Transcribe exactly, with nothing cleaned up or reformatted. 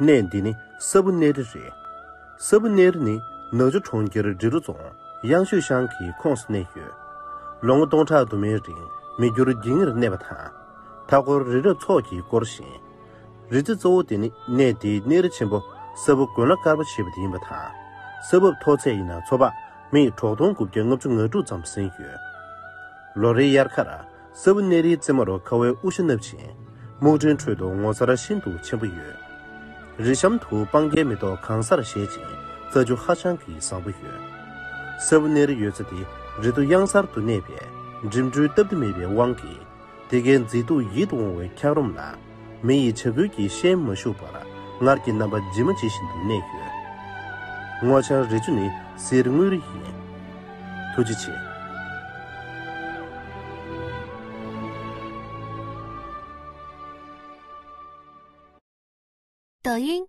གནས་འདི་ནི་ས་བུ་གནས་རི་རེད། ས་བུ་གནས་རི་ནི་ནག་ཆུ་གྲོང་ཁྱེར་འབྲི་རུ་རྫོང་གཡང་ཤོད་ཤང་གི་ཁོངས་སུ་གནས་ཡོད། ལོ་ངོ་སྟོང་ཕྲག་དུ་མའི་རིང་མི་འགྱུར་འགྱིང་ངེར་གནས་པ་དང་། མཐའ་འཁོར་རི་རབ་ཚོགས་ཀྱིས་བསྐོར་ཞིང་། རི་རྩེ་གཙོ་བོ་དེ་ནི་གནས་འདིའི་གནས་རི་ཆེན་པོ་ས་བུ་དགོན་ལ་དཀར་པོ་ཞེས་པ་དེ་ཡིན་པ་དང་། ས་བབ་མཐོ་ཚད་ཡིན་ན་མཚོ་འཕགས་མིག་གྲོག་སྟོང་དགུ་བརྒྱ་ལྔ་བཅུ་ང་དྲུག་ཙམ་ཟིན་ཡོད། ལོ་རེའི་དབྱར་ཁར་ས་བུ་གནས་རིའི་རྩེ་མོར་ཁ་བའི་དབུ་ཞྭ་མནབས་ཤིང་སྨུག་སྤྲིན་ཁྲོད་དུ་ངོ་མཚར་ཤིན་ཏུ་ཆེན་པོ་ཡོད། རི་གཤམ་དུ་སྤང་རྒྱན་མེ་ཏོག་གང་སར་བཞད་ཅིང་རྩྭ་ཆུ་ཧ་ཅང་གི་བཟང་པོ་ཡོད། ས་བུ་གནས་རི་ཡོད་ས་དེ་རི་མཐོ་གཡང་གཟར་དུ་གནས་པས་འགྲིམ་འགྲུལ་སྟབས་བདེ་མེད་པའི་དབང་གིས། དེ་གའི་མཛེས་སྡུག་ཡིད་དུ་འོང་བའི་འཁྱགས་རོམ་ལ། མི་ཡི་བྱ་འགུལ་གྱིས་ཤན་མ་ཞུགས་པར་སྔར་གྱི་རྣམ་པ་ཇི་མ་ཇི་བཞིན་དུ་གནས་ཡོད། སྔོ་ལྗང་རི་ཆུ་ནི་གསེར་དངུལ་ཡིན། ཐུགས་རྗེ་ཆེ། 抖音，